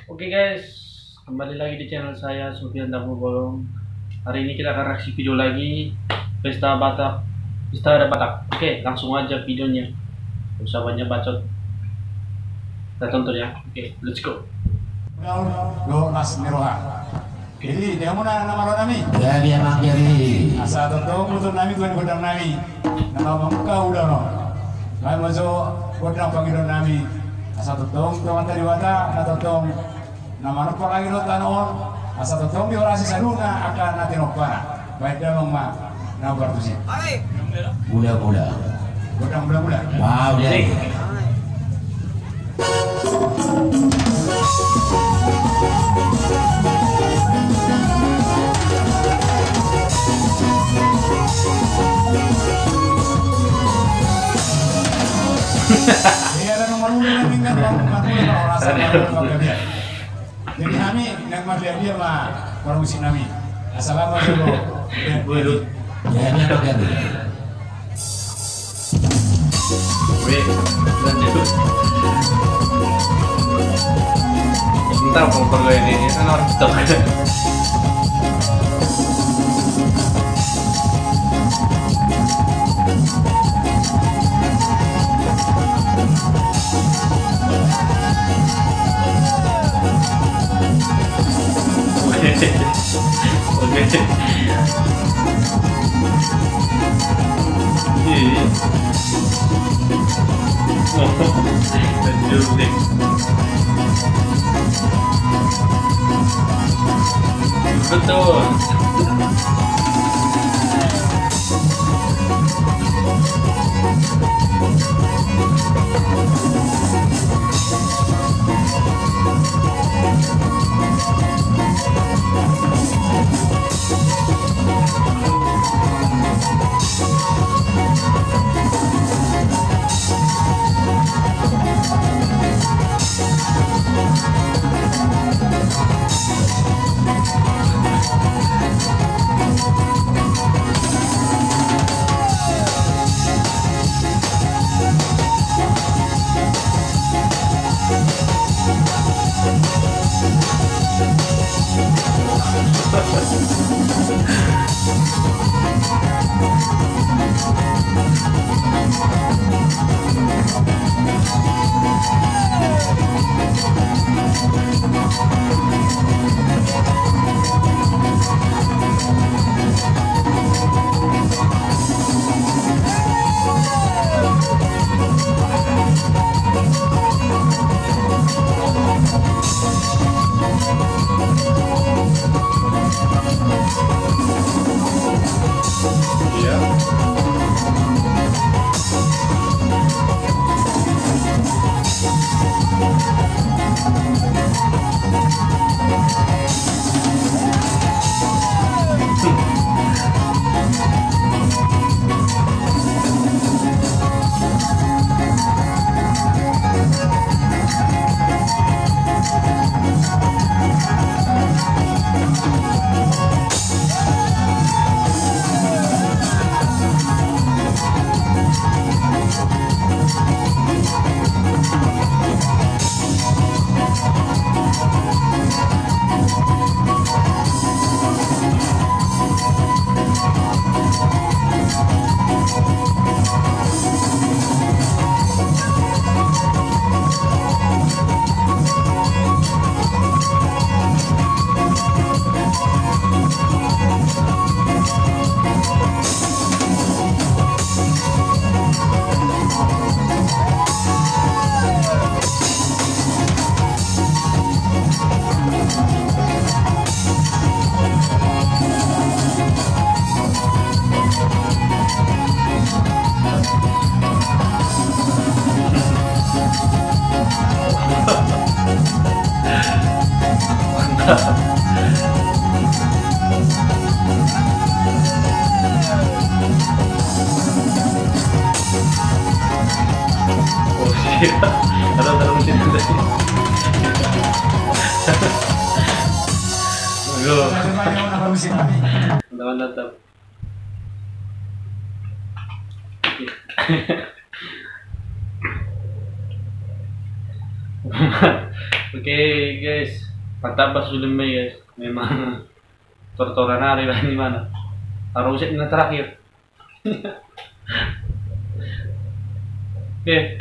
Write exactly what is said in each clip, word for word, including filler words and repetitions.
Oke guys, kembali lagi di channel saya, Sofian Tampubolon. Hari ini kita akan reaksi video lagi, Pesta Batak, Pesta Adat Batak. Oke, langsung aja videonya. Gak usah banyak bacot. Kita tonton ya. Oke, let's go. Daun, dohot las ni roha. Jadi, dia muna nama lo nami? Jadi, emang jadi. Asa tongtong boto nami, tuan godang nami. Nama mangka udah no. Kami majo godang pangido nami. Asa tongtong, tongtong tadi wata, na tongtong. Nama nopo lagi lo tano on. Asa tongtong di orasi saduna, akan nanti nopo na. Baik, damang ma. Nomor tujuh. Mula-mula. Godang mula-mula. Wow, jadi. Iya, dan nomor uno, ini kan, nomor uno, kalau rasa, nomor uno, dia. Jadi hami naeng marliat-liat ma parmusik nami. Assalamualaikum. Waduh. Ya, ini apa kan? Wih, lanjut. Bentar, kalau perlu ini, ini kan orang stok. Oke. Iya, iya. Lanjut, nih. Betul. Oh, iya. Ada, ada mesin juga sih. Aduh. Mantap, mantap. Oke, guys, mantap bah sudah mai, guys. Memang tortoran ari lah di mana. Taruh set na terakhir. Oke.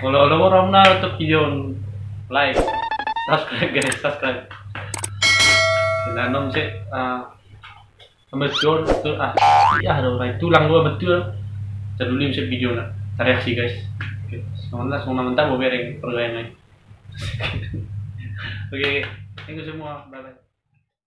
Kalau ada orang na untuk video, like, subscribe, guys, subscribe. Nah, nom sih, ah, sama betul, betul, ah, iya, ada orang tulang gua betul. Terlalu bisa video na. Reaksi, guys. Oke, semoga, semoga mantap, gua bereng pergaulan lain. Oke, thank you semua. Bye bye.